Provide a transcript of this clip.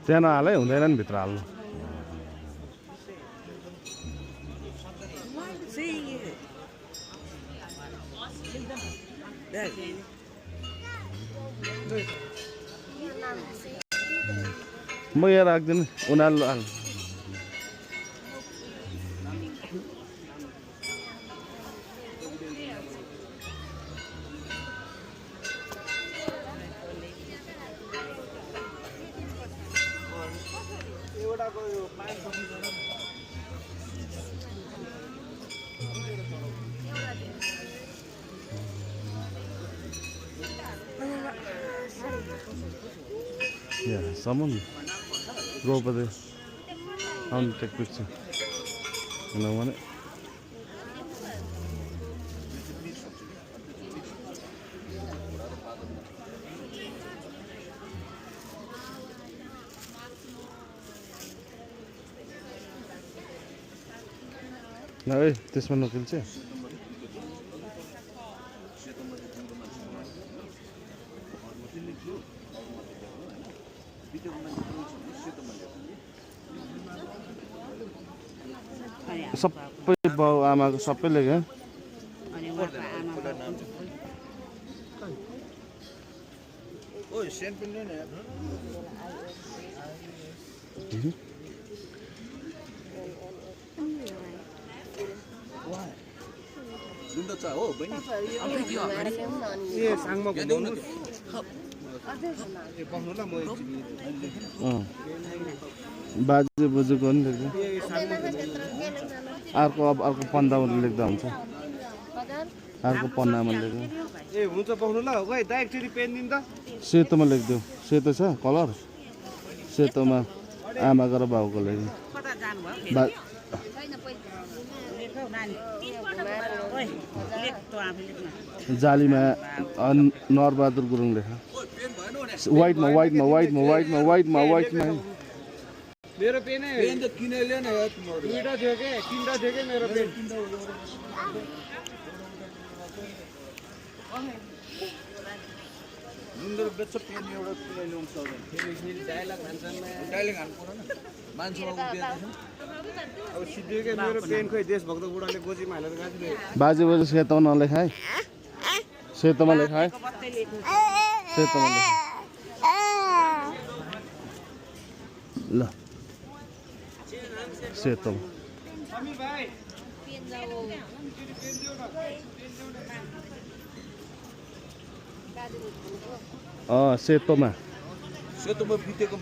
त्यहाँ नहालै हुँदैन नि भित्र हाल्नु म यहाँ राख्दिनँ उनीहरूले हाल्नु Yeah, someone go over there. I want to take picture. You know what? No, this one no kills. सबै बाउ आमाको सबैले क्या बाजे बोजूको नि लेख्दा अर्को पन्नामा लेख्दा हुन्छ अर्को पन्नामा लेख्दा ए हुन्छ पाउनु ल ओइ दा एकचोटी पेन दिन त सेतोमा लेख्दियो सेतो छ कलर सेतोमा आमाको र बाउको लेख्नु जालीमा नरबहादुर गुरुङ लेख वाइटमा मेरो पेन त किनेर ल्याउन दुईटा थियो के तीनटा थियो के मेरो पेन सुन्दर बेच्छ पेन एउटा किनेर ल्याउन सक्दैन फेरि डायलग हान्छन् डायलग हान्नु पर्दैन मान्छेमा उभिएको अब सिद्धि के मेरो पेन खोइ देशभक्त बुढाले गोजीमा हालेर गाछिले बाजे बोजू सेतोमा नलेखाए सेतोमा लेखाए सेतोमा लेखाए ल सेतो सेतोमा बितेको